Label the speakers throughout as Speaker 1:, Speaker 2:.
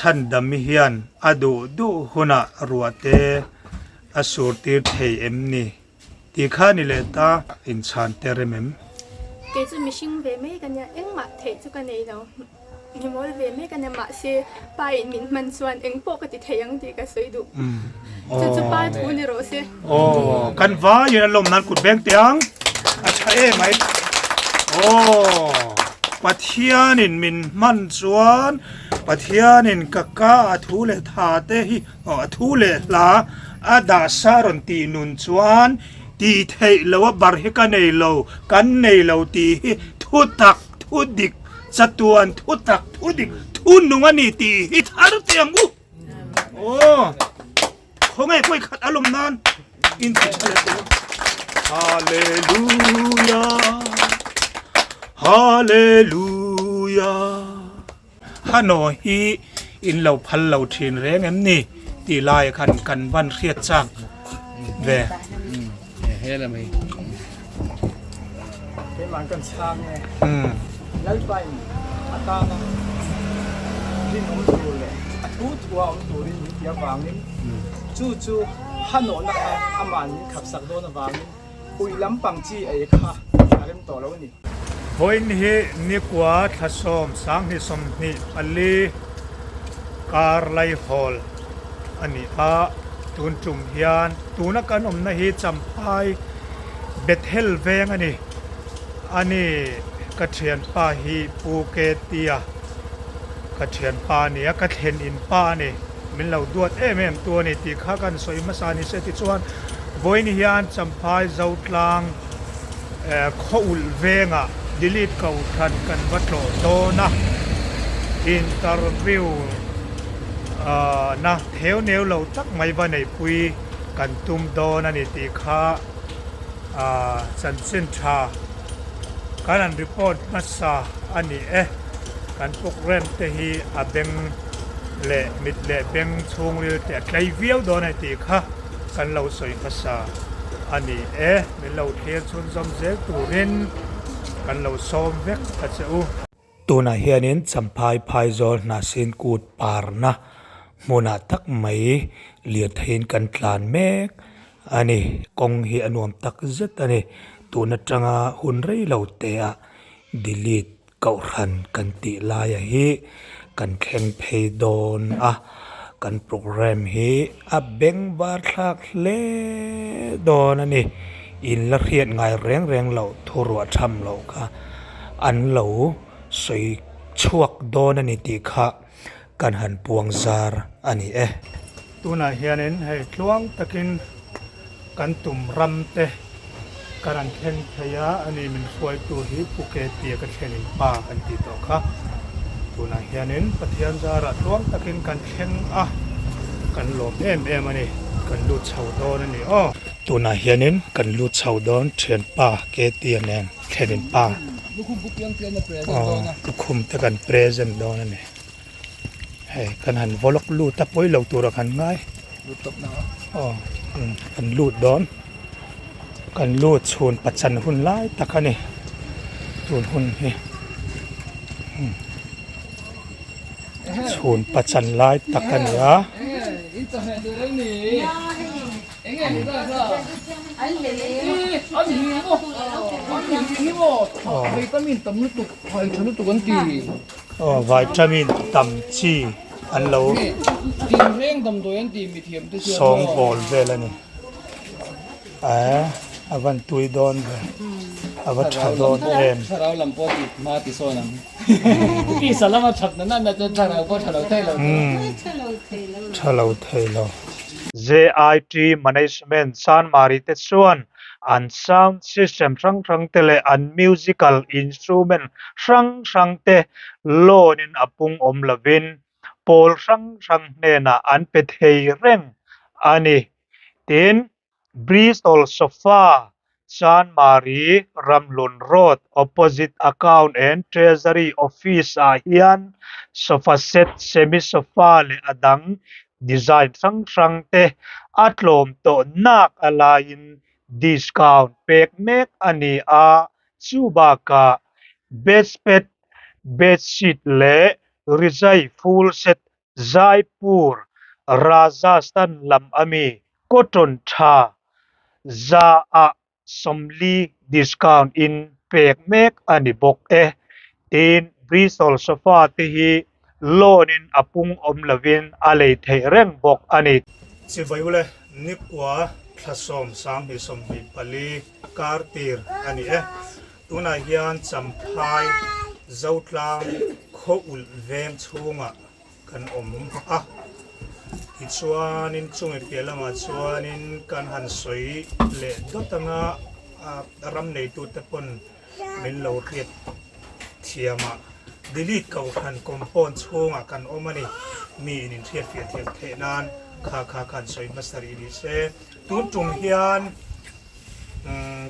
Speaker 1: Chhandami hian a duh duh hunah ruah te a sur tir thei em ni tih kha ni leh ta inchhan te rem em?
Speaker 2: Kei chu mihring ve mai ka nia, engmah theih chu ka nei lo. Ni mawl ve mek a nia, mahse pa in min hman chuan eng pawh ka ti thei ang tih ka sawi duh. Chu chu pa thu ni rawh se.
Speaker 1: Aw, kan vaiin a lawm nan kut beng teh ang. A tha em ai. Aw, Pathianin min hman chuan Pathianin ka ka a thu leh tha te hi aw a thu leh hla a dah sa rawn tih nun chuan tih theih lo a bar hi ka nei lo, kan nei lo tih hi thu tak thu dik Chatuan thu tak thu dik thu nung a ni tih hi thar teh ang u. Aw, khawngaih pawi khat a lawm nan in ti tha leh teh. Hallelujah, Hallelujah. Hano hi in lo phal lo thin reng em ni tih lai khan kan van hriat chak ve.
Speaker 3: Keimah kan chhang e. Lalpain a tana rinawm tur leh a thu thua awm turin min ti avangin chu chu hanawhna kha ama'n min khapsak dawn avangin ui lampang chi ei kha a rem tawh lo a ni.
Speaker 1: Vawiin hi nikua thlasawm 2024 kar laihawl a ni a, tun tum hian tuna kan awmna hi Champhai Bethel veng a ni. A ni, ka thianpa hi Pu Ketia ka thianpa a ni a, ka thlen in pa a ni, min lo duat em em tu a ni tih kha kan sawi hmasa a ni se tichuan vawiin hian Champhai Zotlang khaw ulh vengah delete kohhran kan va tlawh dawn a, interview na theu neu lo tak mai va neihpui kan tum dawn a ni tih kha chanchin tha kan han report hmasa a ni e. Kan programme te hi a beng leh mit leh beng chhungril te a tlei viau dawn a ni tih kha kan lo sawi hmasa a ni e. Min lo thlir chhunzawm zel turin kan lo sawm vek a che u. Tunah hianin Champhai Phaizawl Hnahsin kut parna hmunah tak mai lirtheiin kan tlan mek a ni. Kawng hi a nuam tak zet a ni. Tun atanga hun rei lo te ah delete Kohhran kan tih laia hi kan thleng phei dawn a, kan programme hi a beng var thlak hle dawn a ni. In la hriat ngai reng reng loh thu ruah tham loh kha an lo sawi chhuak dawn a ni tih kha kan han puang zar a ni e. Tunah hianin hei tluang takin kan tum ram te kan han thleng thei a, ani min hruaitu hi Pu Ketia ka thlenin pa kan tih tawh kha. Tunah hianin Pathian zarah tluang takin kan thleng a, kan lawm em em a ni, kan lut chho dawn a ni aw. Tunah hianin kan lut chho dawn thianpa Ketia nen thlenin pa aw lukhum te kan present dawn a ni. Hei kan han vaw lawk lut a pawi lo tur a kan ngai aw kan lut dawn kan lut chhun pachan hun lai tak a ni tun hun hi chhun pachan lai tak a ni a. Aw vitamin tam chi an lo sawngbawl vel a ni eh a van tui dawn ve a va tha dawn em. Tha lo thei lo. JIT Management Chanmari te chuan an sound system hrang hrang te leh an musical instrument hrang hrang te loan in a pung awm lovin pawl hrang hrang hnenah an pe thei reng a ni. Tin, Bristol Sofa, Chanmari, Ramhlun Road, opposite Account and Treasury Office ah hian sofa set, semi sofa leh a dang Design hrang hrang te a tlawm tawh nak a laiin discount pek mek a ni a, chu bakah bedspread, bedsheet leh rizai full set. Jaipur, Rajasthan lam ami cotton tha 100 ah 40 discount in pek mek a ni bawk e. Tin, Bristol sofa te hi loan in a pung awm lovin a lei theih reng bawk a ni. Chibai ule, Nikua thla 10 2024 kar tir a ni e. Tunah hian Champhai Zotlang khaw ulh veng chhungah kan awm a, tichuanin chumi piah lamah chuanin kan han sawi leh dawt anga ram neitute pawn min lo hriat thiam a, delete kohhran compound chhungah kan awm a ni, mi in inhriat fiah thiam theih nan kha kha khan sawi hmasa rih ni se, tun tum hian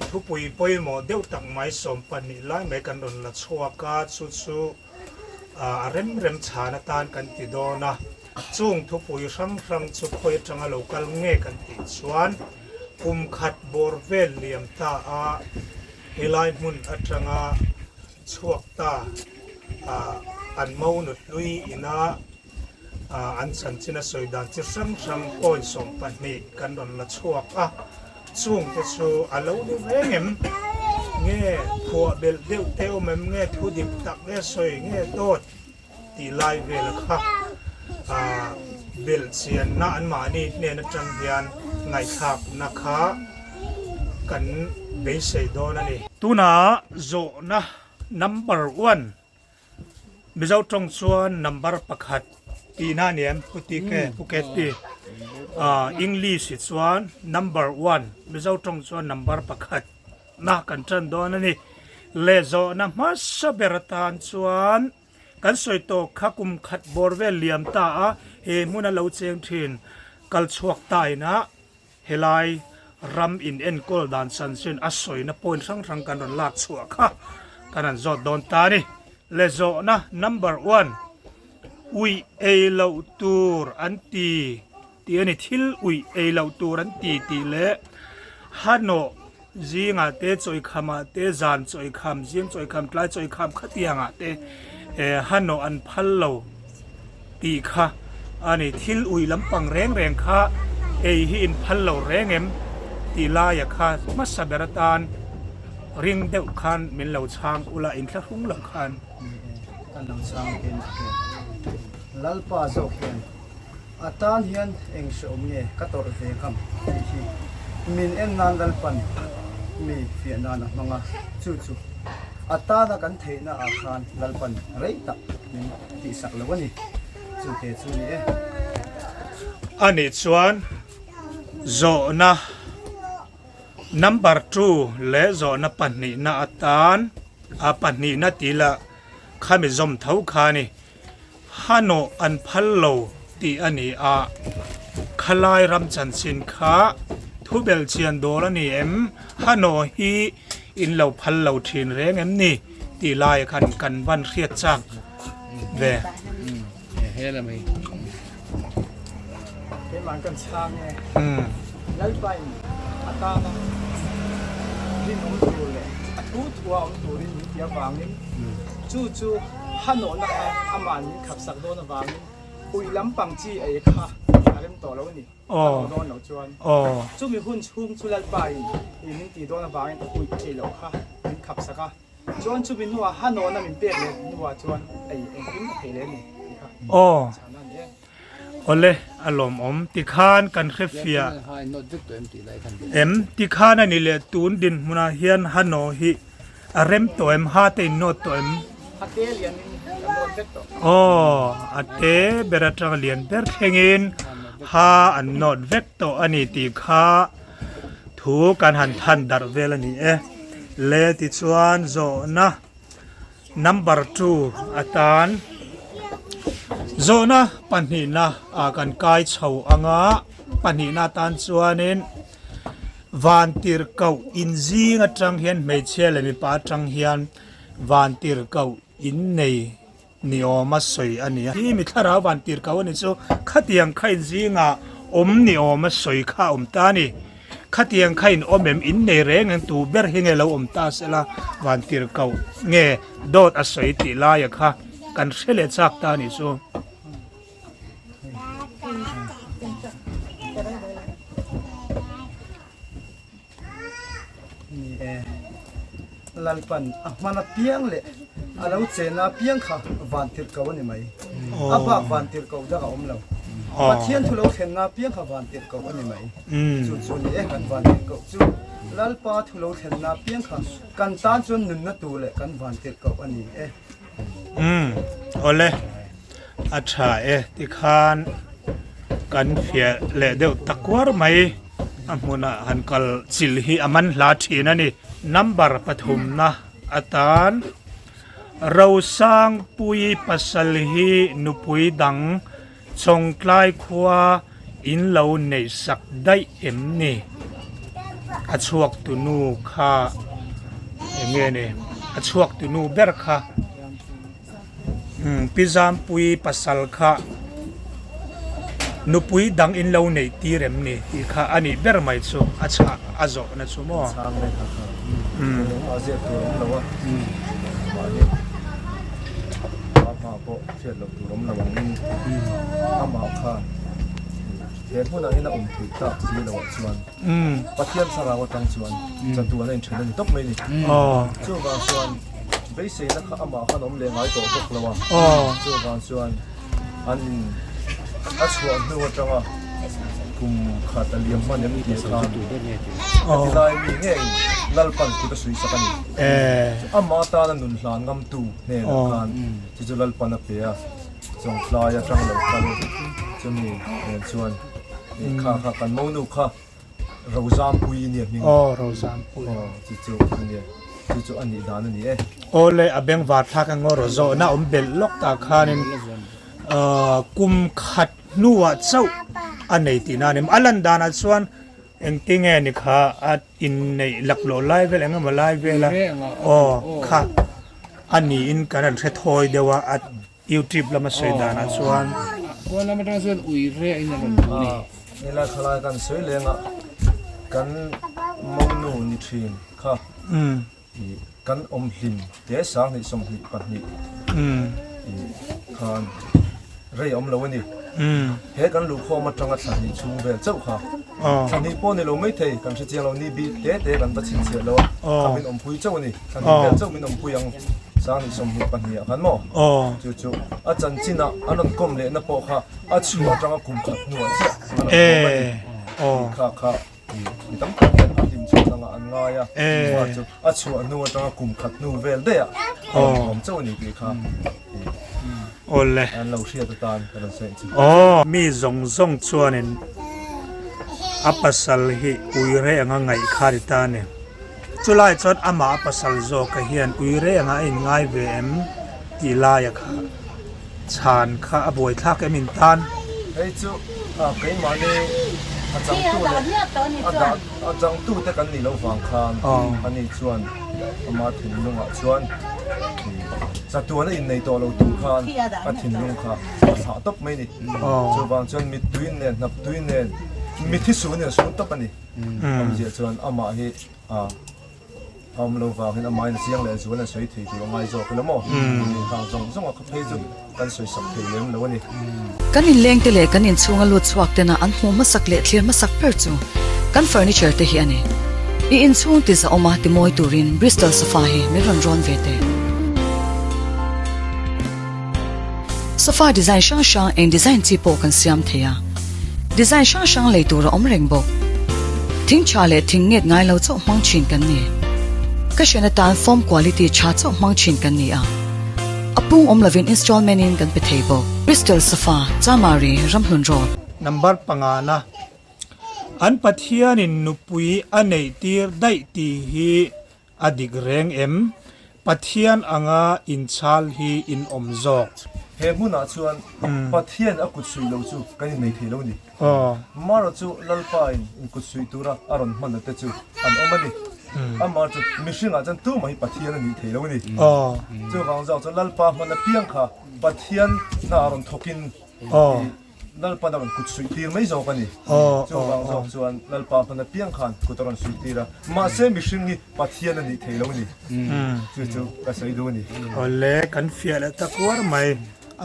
Speaker 1: thupui pawimawh deuh tak mai 12 lai mai kan rawn la chhuak a, chu chu. A rem rem chhan atan kan ti dawn a, chung thupui hrang hrang chu khawi atanga lo kal nge kan tih chuan kum khat bawr vel liam ta a, helai hmun atanga chhuak ta an monu hlui ina an chanchin a sawi dan chi hrang hrang point 12 kan rawn la chhuak a. Chungte chu a lo ni reng em? Nge phuah belh deuh te awm em? Nge thu dik tak nge sawi nge dawt tih lai vel a kha belh chianna anmahni hnen atang hian ngaihthlakna kha kan beisei dawn a ni. Tunah zawhna number one Mizo tawng chuan number pakhat tihna a ni em? Pu TK, Pu KT. English hi chuan number one, Mizo tawng chuan number pakhat na kan tan dawn a ni. Leh zawhna hmasa ber atan chuan kan sawi tawh kha kum khat bawr vel liam ta a, he hmuna lo cheng thin kal chhuak ta inah Helai ram in enkawl dan chanchin a sawina point hrang hrang kan rawn lak chhuah kha kan han zawt dawn ta a ni. Le zawhna number one, uih ei loh tur an ti tih a ni. Thil uih ei loh tur an ti tih leh hanawh zingah te chawikham ah te zan chawikham, zing chawikham, tlai chawikham khatiangah te hanawh an phal lo. Tih kha a ni. Thil ui lampang reng reng kha ei hi in phal lo reng em tih laia kha hmasa ber atan ring deuh khan min lo chhang ula in thlahrung lo khan.
Speaker 3: Kan lo chhang hian Lalpa zawk hian a tan hian eng hreawm nge ka tawrh ve ngam tih hi min en nan Lalpan mi fiah nan a hmang a, chu chu a tana kan theihna ah khan Lalpan rei tak min tihsak lo a ni. Chu te chu ni e.
Speaker 1: A nih chuan zawhna number two leh zawhna pahnihna atan a pahnihna tih lah khami zawm tho kha a ni. Hanawh an phal lo tih a ni a, khalai ram chanchin kha thubelh chian dawl a ni em? Hanawh hi in lo phal lo thin reng em ni? Tih lai khan kan van hriat chak ve.
Speaker 3: Keimah kan chhang e. Lalpain a tana rinawm tur leh a thu thua awm turin min ti avangin chu chu hanawhna kha amah min khapsak dawn avangin ui lampang chi ei kha a rem tawh lo a ni. A nawh dawn loh chuan chumi hun chhung chu Lalpain min tih dawn avangin ui ei loh kha min khapsak a. Chuan chumi hnuah hanawhna min pek leh hnuah chuan ei engkim ka thei leh a ni tih kha chhana a ni e.
Speaker 1: Awle a lawmawm tikhan kan hre fiah em tikhan a ni leh tun dinhmunah hian hanaw hi a rem tawh em ha te in nawt tawh em?
Speaker 3: A te lianin kan nawt vek tawh.
Speaker 1: Aw a te ber atanga lian ber thlengin ha an nawt vek tawh a ni tih kha thu kan han than darh vel a ni e. Le tichuan zawhna Number two atan zawhna pahnihna ah kan kai chho ang a, pahnihna atan chuanin vantirhkoh inzing atang hian hmeichhia leh mipa atang hian vantirhkoh innei ni awma sawi a ni a. Hi mi thlarau vantirhkoh a ni chu khatiang kha inzingah awm ni awma sawi kha a awm ta a ni. Khatiang kha in awm em? In nei reng ang tu ber hi nge lo awm ta sela
Speaker 3: Ni e, Lalpan a hman apiang leh a lo chena apiang kha van tirh ko a ni mai. A bak van tirh ko dang a awm lo. Pathian thu lo thlenna apiang kha van tirh ko a ni mai. Chu chu ni e kan van tirh koh chu. Lalpa thu lo thlenna apiang kha kan tan chuan nunna tur leh kan van tirh koh a ni e.
Speaker 1: Umm awle a tha e tikhan kan fiah leh deuh ta kuar mai a hmunah han kal chil hi a man hla thin a ni. Number pathumna atan Rosangpuii pasal hi nupui dang Chawngtlai khua in lo neih sak daih em ni? A chhuak tu nu kha eng nge ni? A chhuak tu nu ber kha umm Pi Zampuii pasal kha nupui dang in lo neih tir em ni tih kha a nih ber mai chu a chhah a zawhna chu maw? Umm.
Speaker 4: Hriat loh tur awm lo angin amah khan he hmunah hian a awm theih tak si loh ah chuan Pathian thlarau atang chuan chatuan a inthen a ni tawp mai a ni. Chuvang chuan beiseina kha amah khan awm leh ngai tawh bawk lo a, chuvang chuan an in a chhuah hnu atanga kum khat a liam hman em tih khan a ti lai mi ngeiin Lalpan kut a suisak a ni. Amah atana nun hlan ngamtu hnenah khan Chu chu Lalpan a pe a, Chawngtlai atang lo kal chumi nen chuan ih kha kha kan monu kha Rozampui nia hming.
Speaker 1: Aw Rozampui.
Speaker 4: Aw chu chu a nia, chu chu a nih dan a ni e.
Speaker 1: Aw le a bengvar thlak ang aw Rozawhna awm belh lawk tah khanin kum khat hnuah chauh a nei tihna a ni. A lan danah chuan engtinge ni kha a Inneih laklawh lai vel eng emaw lai vela aw kha a niin kan han hre thawi deuh a, a YouTube lama sawi danah chuan.
Speaker 5: Kual lam atang chuan ui re in a rawn bu ni.
Speaker 4: Helai thalai kan sawi leng a, kan monu ni thin kha kan awm hlim te 20 22 khan rei awm lo a ni. He kan luhkhawm atanga thla hnih chhung vel chauh kha thla hnih pawh ni lo maithei kan hre chiang lo ni bik te te kan va chhinchhiah lo a, kha min awmpui chauh a ni. Thla hnih vel chauh min awmpui ang 20 22 ah khan maw? Chu chu a chanchinah an rawn kawm lehna pawh kha a chhuah atanga kum khat hnuah chiah an rawn kawm a ni. Tih kha kha Mi tam tak hian a hlim chhuah dangah an ngai a, chhuah chu a chhuah hnu atanga kum khat hnu vel daih ah a rawn awm chauh a ni tih kha an lo hriat atan ka rawn sawi chu.
Speaker 1: Aw mi zawng zawng chuanin a pasal hi ui reh anga ngaih kha a ni ta a ni. Chulai chuan amah a pasal zawka hian ui reh anga a inngai ve em tih laia kha Chhan kha a buaithlak em in tan.
Speaker 4: Hei chu keimahni a changtu leh a dah a changtu te kan nih loh vang khan ani chuan ama thinlungah chuan chatuan a innei tawh lo tur khan a thinlung kha a thlah tawp mai a ni. Chuvang chuan mittui nen hnaptui nen mithi sun in a sun tawp a ni. Awmzia chuan amah hi a. A awm lo vangin amahin a chiang leh zual an sawi thei tur a ngai zawk ila maw? Inkhang zawng zawng a kha phei chu kan sawi sak thei lem lo a ni.
Speaker 6: Kan inlengte leh kan inchhunga lut chhuak tena an hmuh hmasak leh thlir hmasak ber chu kan furniture te hi a ni. I inchhung ti zahawma ti mawi turin Bristol sofa hi min rawn rawn ve teh. Sofa design hrang hrang eng design chi pawh kan siam thei a. Design hrang hrang lei tur a awm reng bawk. Thing tha leh thing nget ngai lo chauh hmang thin kan ni. Ka hrian atan foam quality tha chauh hmang thin kan ni a. A pung awm lovin installment in kan pe thei bawk. Bristol Sofa, Chamari, Ramhlun Road.
Speaker 1: Number pangana, An Pathianin nupui a neihtir daih tih hi A dik reng em? Pathian anga inchhal hi in awm zawk.
Speaker 4: He hmunah chuan Pathian a kut suih lo chu kan innei thei lo ni. Mara chu Lalpa in inkut suih tura a rawn hman te chu an awm a ni. Amah chu mihringah chuan tumah hi Pathian a nih thei lo ni. Chuvang zawk chuan Lalpa hman apiang kha Pathian hna rawn thawkin Lalpan a rawn kut suih tir mai zawk a ni. Chuvang zawk chuan Lalpa hman apiang khan kut a rawn suih tir a, mahse mihring hi Pathian a nih thei lo a ni. Chu chu ka sawi duh a ni.
Speaker 1: Awle, kan fiah leh ta kuar mai,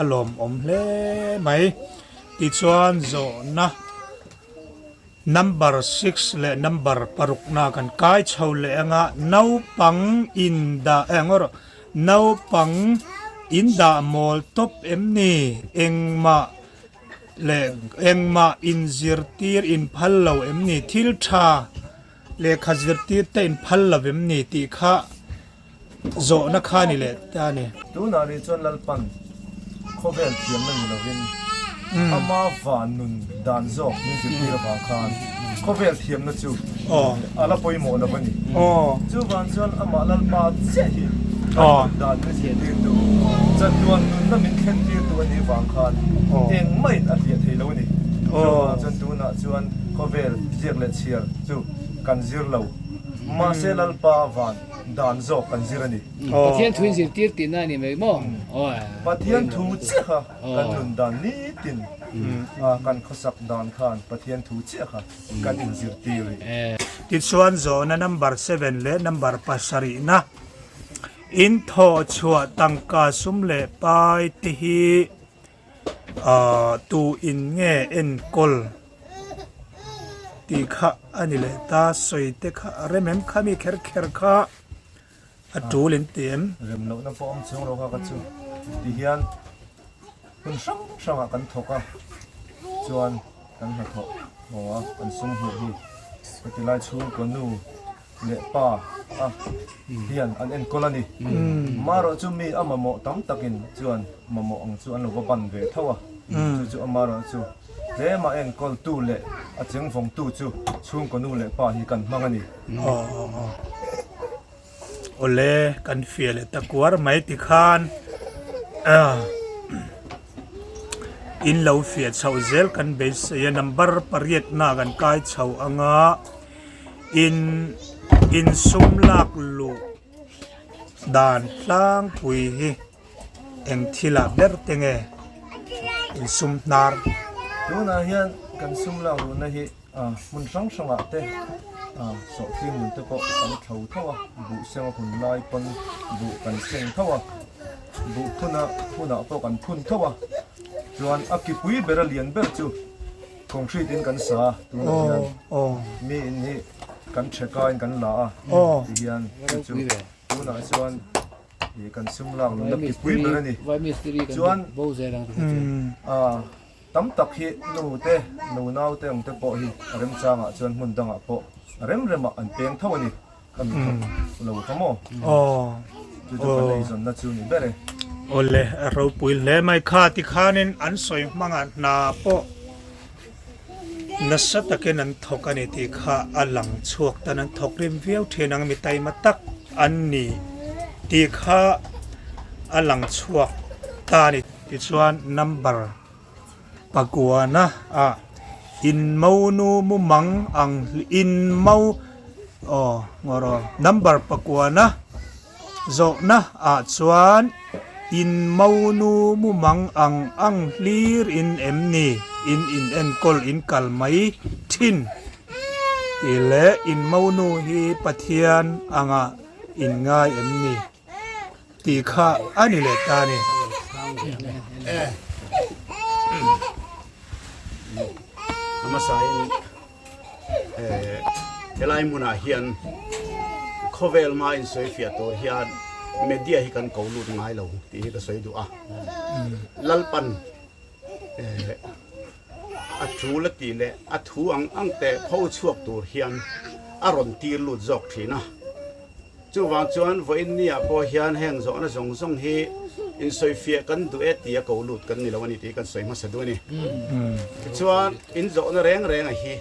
Speaker 1: a lawmawm hle mai. Tichuan zawhna number six leh number parukna kan kai chho leh anga naupang in dah eng rawh naupang in dah mawl tawp em ni engmah leh engmah inzirtir in phal lo em ni thil tha Lehkha zirtir te in phal lo em ni tih kha zawhna kha ni leh ta a ni.
Speaker 4: Tunah rih chuan Lalpan khawvel thiamna ni lovin ama van nun dan zawk min zirtir avang khan khawvel thiamna chu a la pawimawh lo a ni. Chuvang chuan amah Lalpa chiah hi kan nun dan min zirtirtu, chatuan nunna min thlentirtu a nih vang khan engmahin a hliah thei lo a ni. Chuvang chuan tunah chuan khawvel ziak leh chhiar chu kan zir lo, mahse Lalpa van dan zawk kan zir a ni.
Speaker 5: Pathian thu in zirtir tihna a ni mai maw?
Speaker 4: Pathian thu chiah kha kan nun dan nitin kan khawsak dan khan Pathian thu chiah kha kan inzirtir rih.
Speaker 1: Tichuan zawhna number seven leh number pasarihna in thawh chhuah tangka sum leh pai te hi Ahh tu in nge enkawl tih kha a ni leh ta sawi te kha a rem em kha mi kher kher kha a tul in ti em.
Speaker 4: Rem lohna pawh awm chuang lo kha ka chu ti hian hun hrang hrangah kan thawk a chuan kan hnathawh haw a kan sum hmuh hi ka ti lai chhungkaw nu leh pa a hian an enkawl a ni. Marawh chu mi a mamawh tam takin chuan mamawh ang chu an lo va ban ve tho a, chu chu amarawh chu tlema enkawltu leh a chengvawngtu chu chhungkaw nu leh pa hi kan hmang a ni.
Speaker 1: Awle kan fiah leh ta kuar mai tikhan in lo fiah chhoh zel kan beisei a number pariatna kan kai chho anga. In insum lak luh dan tlangpui hi eng thilah ber te nge insum hnar?
Speaker 4: Tunah hian kan sum lak luhna hi hmun hrang hrangah te sawhthing nun te pawh kan thlo tho a, buh seng a hun lai pawn buh kan seng tho a, buh phuna hunah pawh kan phun tho a, chuan a kipui bera lian ber chu. Concrete in kan sa tunah hian mi in hi kan theka in kan la a ti hian chu chu tunah chuan ih kan sum lak lohna kipui ber a ni chuan tam tak hi nu te nu nau te ang te pawh hi a remchangah chuan hmun dangah pawh a rem remah an peng tho a ni. Ka mi thawk lo kha maw? Chu chu kan eizawnna chu ni ber e.
Speaker 1: Awle, a ropui hle mai kha tikhanin an sawi hmangah hna pawh nasa takin an thawk a ni tih kha a lang chhuak tan an thawk rim viau thin ang mi taima tak an ni tih kha a lang chhuak ta a ni. Tichuan number Pakuana ah in monu mumang ang in mo aw ngawr aw number pakuana zawhna ah chuan in monu mumang ang ang hlir in em ni in in enkawl in kal mai thin tih leh in monu hi Pathian anga in ngai em ni. Tih kha a ni leh ta a ni.
Speaker 7: A hmasain helai hmunah hian khawvel hma insawi fiah tur hian media hi kan ko lut ngai lo tih hi ka sawi duh a. Lalpan a tul a tih leh a thu ang ang te pho chhuak tur hian a rawn tir lut zawk thin a. Chuvang chuan vawiin niah pawh hian heng zawhna zawng zawng hi insawifiah kan duh e tia ko lut kan ni lo a ni tih kan sawi hmasa duh a ni. Tichuan in zawhna reng renga hi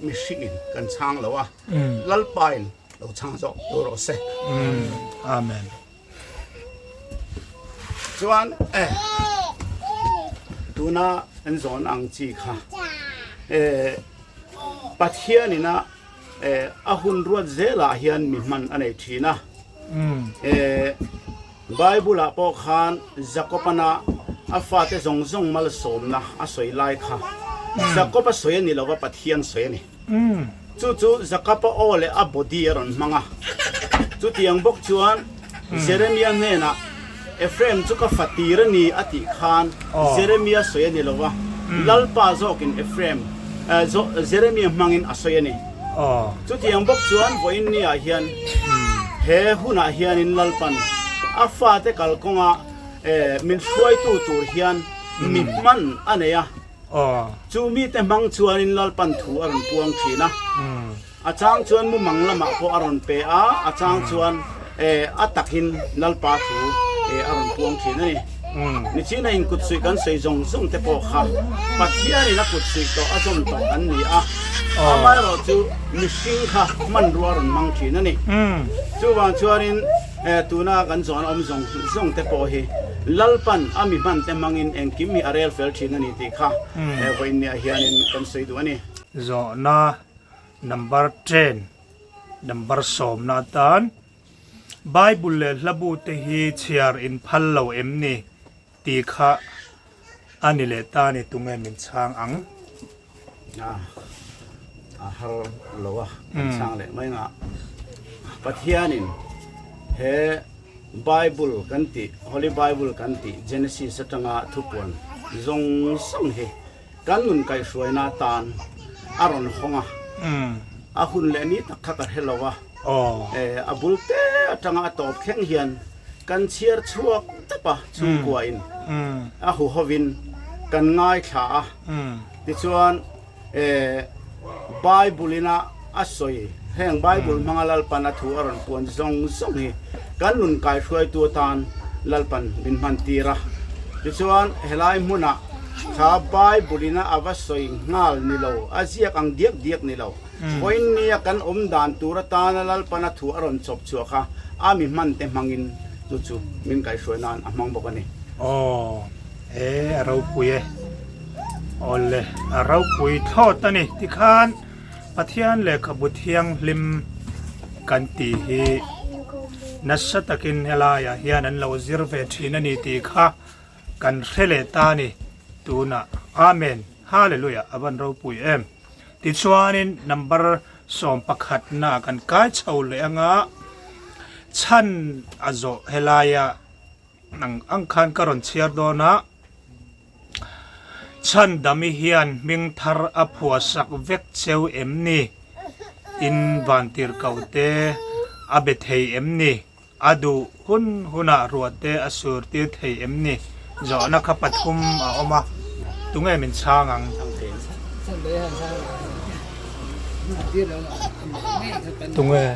Speaker 7: mihringin kan chhang lo a, Lalpain lo chhang zawk tur rawh se.
Speaker 1: Amen.
Speaker 7: Chuan eh tuna an zawn ang chi kha eh Pathianin a A hun ruat zelah hian mi hman a nei thin a. Bible-ah pawh khan Jakob-ana a fate zawng zawng malsawmna a sawi lai kha Jakob-a sawi a ni lova Pathian sawi a ni. Chu chu Jakob-a aw leh a body a rawn hmang a. Chutiang bawk chuan Jeremia hnenah Ephraim chu ka fatir a ni a tih khan Jeremia sawi a ni lova. Lalpa zawkin Ephraim, Jeremia hmangin a sawi a ni. Chutiang bawk chuan vawiin niah hian he hunah hianin Lalpan a fate kalkawnga min hruaitu tur hian mi hman a nei a. Chu mite hmang chuanin Lalpan thu a rawn puang thin a. A chang chuan mumang lamah pawh a rawn pe a, a chang chuan a takin Lalpa thu a rawn puang thin a ni. Nichina inkutsuih kan sawi zawng zawng te pawh kha Pathianin a kutsuih tawh a zawm tawh an ni a, amaherawh chu mihring kha hmanrua a rawn hmang thin a ni. Chuvang chuanin tuna kan zawn awm zawng zawng te pawh hi Lalpan a mi hman te hmangin engkim hi a rel fel thin a ni tih kha vawiinniah hianin kan sawi duh a ni.
Speaker 1: Zawhna Number ten, Number sawmna atan Bible leh hlabu te hi chhiar in phal lo em ni tih kha a ni leh ta ni tunge min chhang ang?
Speaker 7: A har lo a, kan chhang leh mai nga. Pathianin he Bible kan tih, Holy Bible kan tih Genesis atanga thupuan zawng zawng hi Kan nun kaihhruaina atan a rawn hawng a, a hun leh ni tak kha ka hre lo a, a bul te atanga a tawp thleng hian kan chhiar chhuak tap a, chhungkuain a huhovin kan ngaithla a, tichuan Bible-ina a sawi heng Bible hmanga Lalpan a thu a rawn puan zawng zawng hi kan nun kaihruaitu atan Lalpan min hman tir a. Tichuan helai hmunah kha Bible-ina a va sawi nghal ni lo, a ziak ang diak diak ni lo, vawiin nia kan awm dan tur atana Lalpan a thu a rawn chawp chhuah kha a mi hmante hmangin chu chu min kaihruai nan a hmang bawk a ni.
Speaker 1: Aw, e a ropui e. Awle, a ropui thlawt a ni. Tikhan Pathian lehkhabu thianghlim kan tih hi nasa takin helaiah hian an lo zir ve thin a ni tih kha kan hre leh ta a ni tunah. Amen. Hallelujah a van ropui em. Tichuanin number 11 na kan kai chho leh anga chhan a zawh helaia ang ang khan ka rawn chhiar dawn a. Chhandami hian hming thar a phuah sak vek cheu em ni? In vantirhkoh te a be thei em ni? A duh hun hunah ruah te a sur tir thei em ni? Zawhna kha pathum a awm a, tunge min chhang ang? Tunge?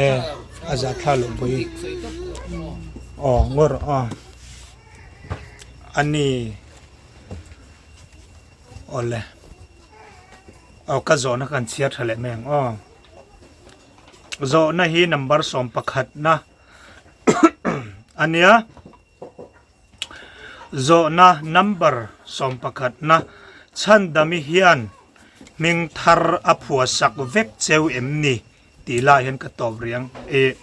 Speaker 1: E, a zah thla loh pawh hi. Aw, ngawr aw. A ni. Awle. Aw ka zawhna kan chhiar tha leh mai ang aw. Zawhna hi number 11 na a nia. Zawhna number 11 na Chhandami hian hming thar a phuah sak vek cheu em ni? Tih lah hian ka tawp riang e.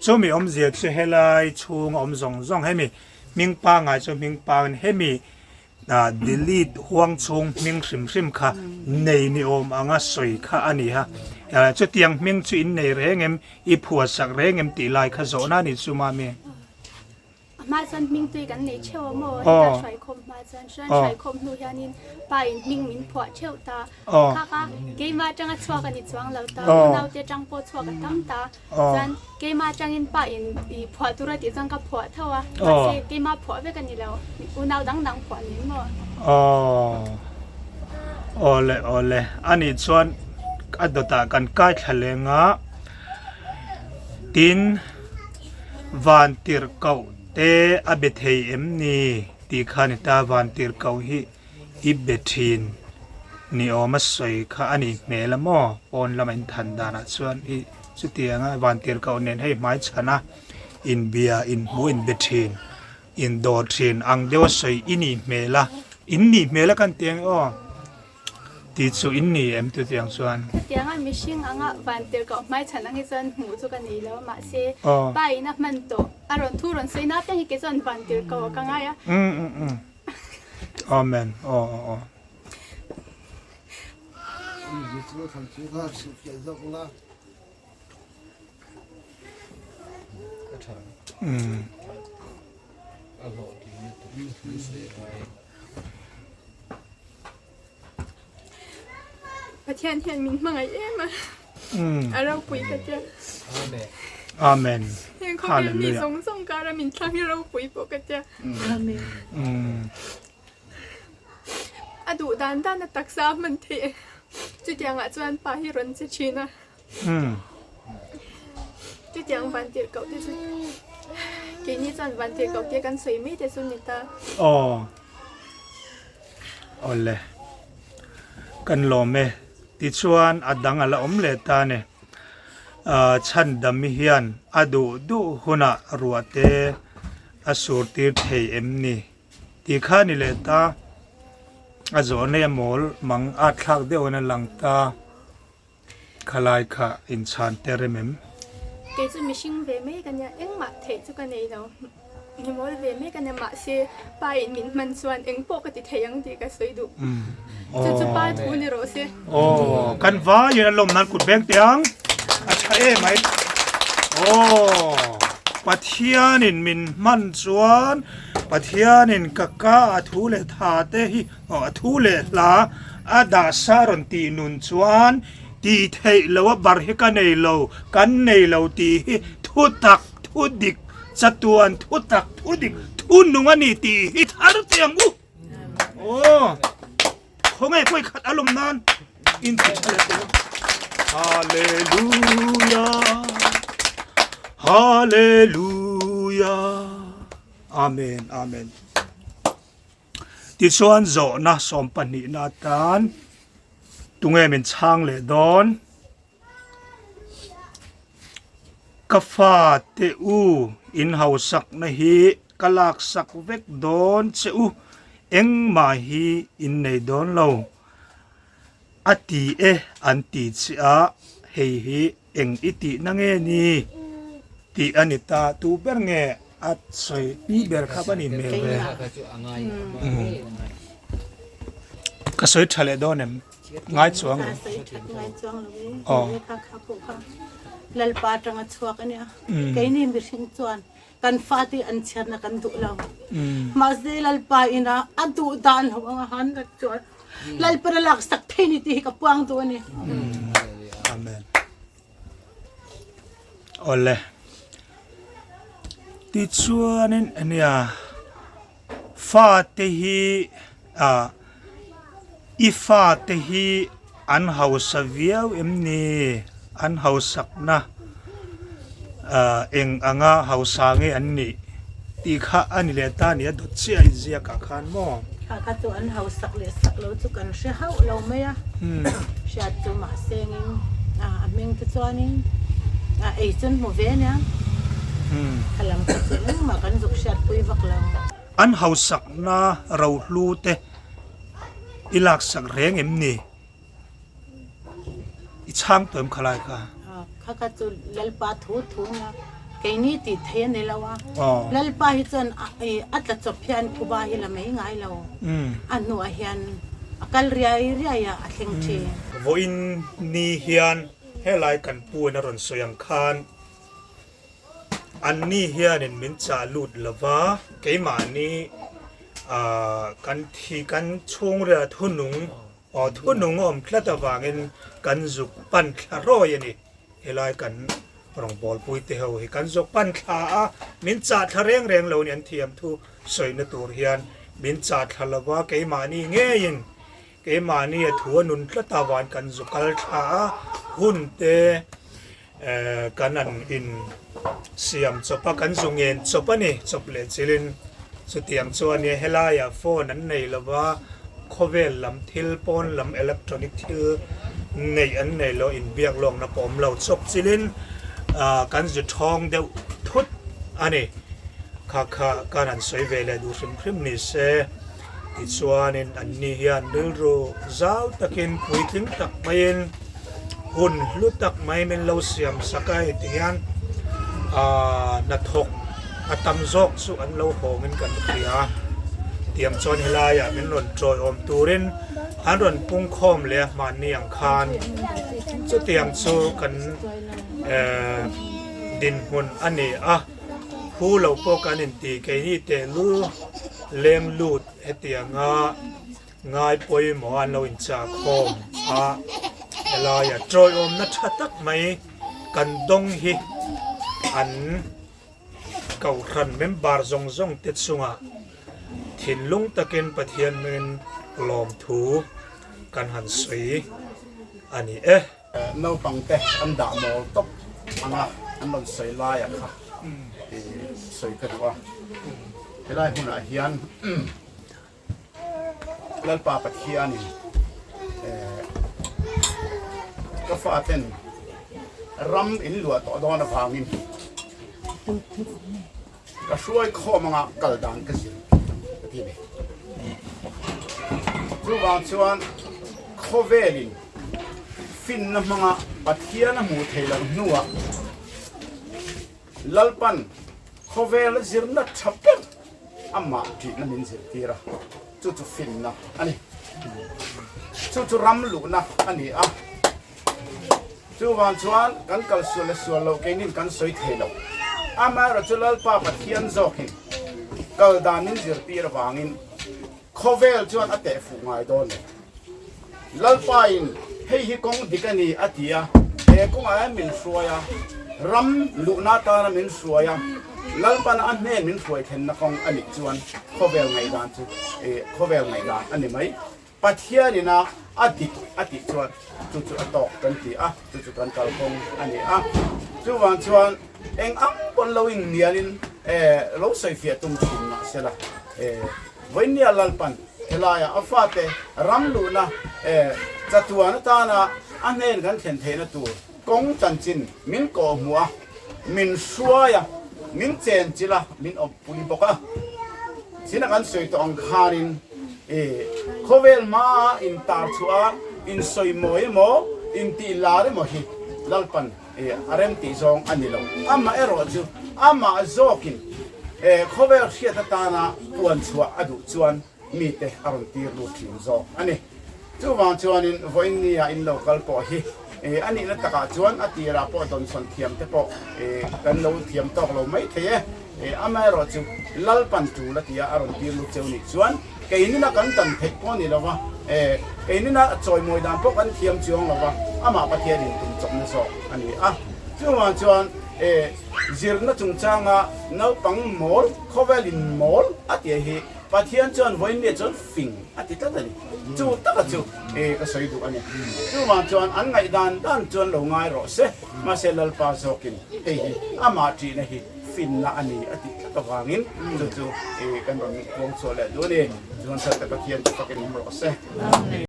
Speaker 1: Chumi awmzia chu helai chhunga awm zawng zawng hemi hming pangai chu hming pangin hemi delete huang chhung hming hrim hrim kha nei ni awm anga sawi kha a ni a. Chutiang hming chu in nei reng em, i phuah sak reng em tih lai kha zawhna a ni chu mami.
Speaker 2: A hma chuan hming tui kan nei theuh a maw? Heta hruaikhawm hma chuan hran hruaikhawm hnu hianin pa in hming min phuah theuh ta. Khak a, keimah atanga chhuak a ni chuang lo ta, unaute atang pawh chhuak a tam ta. Chuan keimah atangin pa in i phuah tur a tih chuan ka phuah tho a, mahse keimah phuah vek a ni lo, unau dang dang phuah ni maw?
Speaker 1: Awle awle, anih chuan a dawtah kan kai thla leng a, tin. Vantirhkoh te a be thei em ni tih kha a ni ta, Vantirhkoh hi i be thin ni awm a sawi kha a nih hmel a maw? Pawn lama in than danah chuan i chutiang a Vantirhkoh nen hei hmai chhan a inbia inhmu inbe thin indawr thin ang deuh a sawi i nih hmel a, in nih hmel a kan ti ang e aw. Tih chu in ni em chutiang chuan?
Speaker 2: Chutianga mihring anga vantirhkoh hmaichhan ang hi chuan hmuh chu ka nei lo a, mahse pa in a hman tawh a rawn thu rawn sawi na piang hi kei chuan vantirhkoh ah ka ngai a.
Speaker 1: Amen aw aw aw.
Speaker 2: Pathian hian min hmangaih em a, a ropui ka tia.
Speaker 1: Amen.
Speaker 2: Heng khawvel mi zawng zawng kara min thlang hi ropui pawh ka tia.
Speaker 1: Amen.
Speaker 2: A duh dan dan a taksa a hman theih e. Chutiangah chuan pa hi rawn che thin a. Chutiang van tirh koh te chu keini chuan van tirh koh te kan sawi mai te chu ni ta.
Speaker 1: Aw. Awle. Kan lawm e. Tichuan a dang a la awm leh ta a ni. Chhandami hian a duh duh hunah ruah te a sur tir thei em ni? Tih kha a ni leh ta. A zawh nei a mawl mang at thlak deuh in a lang ta. Khalai kha inchhan te rem em?
Speaker 2: Kei chu mihring ve mai ka nia, engmah theih chu ka nei lo. Mi mawl ve mai ka nia, mahse pa in min hman chuan eng pawh ka ti thei ang tih ka sawi duh. Chu chu pa thu ni rawh se.
Speaker 1: Aw, kan vaiin a lawm nan kut beng teh ang. A tha em ai. Aw, Pathianin min hman chuan Pathianin ka ka a thu leh tha te hi Aw a thu leh hla a dah sa rawn tih nun chuan tih theih lo a bar hi ka nei lo, kan nei lo tih hi thu tak, thu dik, chatuan thu tak, thu dik, thu nung a ni tih hi thar teh ang u. Aw khawngaih pawh i khat a lawm nan in ti tha leh teh ang. Hallelujah Hallelujah Amen Amen. Tichuan zawhna sawmpahnihna atan tunge min chhang leh dawn? Ka fate u, in hausakna hi ka laksak vek dawn che u, engmah hi in nei dawn lo. A ti e an ti che a, hei hi Eng i tihna nge ni tih a ni ta, tu ber nge a sawi pi ber kha va ni hmel ve. Ka sawi tha leh dawn em? Ngai chuang lo.
Speaker 8: Aw. Lalpa atanga chhuak a nia. Keini mihring chuan kan fate an chhiatna kan duh lo. Mahse Lalpa ina a duh dan ho anga han rat chuan Lalpa a lak sak thei ni tih hi ka puang duh a ni.
Speaker 1: Amen. Awle. Tichuanin ania fate hi a i fate hi an hausa viau em ni an hausakna eng anga hausa nge an nih tih kha a ni leh ta a ni a dawt chiah a inziak ah khan maw.
Speaker 8: Kha kha chu an hausak leh sak lo chu kan hre hauh lo mai a, hriat chu mahse engin a hming te chuanin a ei chu an hmu ve ania, kha lam kha chu engmah kan zuk hriatpui vak lo.
Speaker 1: An hausakna rohlu te i laksak reng em ni? I chhang tawh em khalai kha?
Speaker 8: Kha kha chu Lalpa thu thu nia, keini tih thei a ni lo a. Lalpa hi chuan a tla chawp hian phuba hi la mai ngai lo. A hnuah hian a kal riai riai a, a thleng thin.
Speaker 1: Vawiin ni hian helai kan pu in a rawn sawi ang khan Anni hianin min chah lut lo va, keimahni kan thi kan chhungril a thunung aw thunung a awm tlat avangin kan zuk pan thla rawi a ni. Helai kan rawngbawlpui te ho hi kan zuk pan thla a, min chah thla reng reng lo ni an thiam thu sawina tur hian min chah thla lo va, keimahni ngeiin keimahni a thu a nun tlat avangin kan zuk kal thla a, hun te Kan an in siam chawp a, kan zu ngen chawp a ni, chawp leh chilin chutiang chu a nia. Helaiah phone an nei lo va, khawvel lam thil, pawn lam electronic thil neih an nei lo, inbiak lawkna pawh awm lo. Chawp chilin kan zu thawng deuh thut a ni. Kha kha kan han sawi ve leh duh hrim hrim ni se. Tichuanin anni hian rilru zau takin puitling tak maiin hun hlu tak mai min lo siam sak a hei ti hian aaa hnathawk a tam zawk chu an lo hawngin kan hria tiang chuan helaiah min rawn tawiawm turin an rawn pungkhawm leh a hmanni ang khan chutiang chu kan ehh dinhmun a ni a. Hu lo pawh kan inti keini tehlul leng lut hetianga ngai pawimawh an lo inchah khawm a. Helaia tawiawmna tha tak mai kan dawng hi an Kohhran member zawng zawng te chungah thinlung takin Pathian hmingin lawmthu kan han sawi a ni e.
Speaker 7: Naupang te an dah mawl tawp anga an rawn sawi laia kha sawi ka duh a, helai hmunah hian Lalpa Pathianin ka faten ram in luah tawh dawn avangin ka hruai khawm anga kal dan ka zir ka ti a ni. Chuvang chuan khawvelin finna hmanga Pathian a hmuh theih loh hnuah Lalpan khawvel zirna tha ber amah tihna min zirtir a, chu chu finna a ni. Chu chu ram luhna a ni a. Chuvang chuan kan kal sual leh sual loh keinin kan sawi thei lo. Amaherawhchu Lalpa Pathian zawkin kal dan min zirtir avangin khawvel chuan a teh fuh ngai dawn lo. Lalpain hei hi kawng dik a ni a ti a, he kawngah hian min hruai a, ram luhna atana min hruai a, Lalpan a hnen min hruai thlenna kawng a nih chuan khawvel ngaihdan chu khawvel ngaihdan a ni mai. Pathianin a a dik a tih chuan chu chu a tawk kan ti a, chu chu kan kalkawng a ni a. Chuvang chuan eng ang pawn lo innialin lo sawifiah tum thin mah sela, Vawinia Lalpan helaiah a fate ram luhna chatuan atana a hnen kan thlen theihna tur kawng chanchin min kawhhmuh a, min hruai a, min chenchilh a, min awmpui bawk a. China kan sawi tawh ang khanin khawvel hmaa intar chhuah a, insawimawi emaw, intih lar emaw hi Lalpan a remtih zawng a ni lo. Amaherawh chu amah zawkin khawvel hriat atana puan chhuah a duh chuan mite a rawn tir lut thin zawk a ni. Chuvang chuanin vawiin nia in lo kal pawh hi a nihna takah chuan a tirah pawh dawnsawn thiam te pawh kan lo thiam tawk lo mai thei e. Amaherawh chu Lalpan tul a tia a rawn tir lut cheu nih chuan keinina kan tan theih pawh ni lova, keinina chawimawi dan pawh kan thiam chuang lova, amah Pathianin tum chawpna zawk a ni a. Chuvang chuan zirna chungchanga naupang mawl, khawvelin mawl a tia hi Pathian chuan vawiin mi chuan fing a ti tlat a ni. Chu taka chu ka sawi duh a ni. Chuvang chuan an ngaihdan dan chuan lo ngai rawh se, mahse Lalpa zawkin hei hi amah ṭihna hi finna a ni a tih tlat avangin chu chu kan rawn puang chhuah leh duh a ni. Chuan Thatte Pathian chu fakin awm rawh se.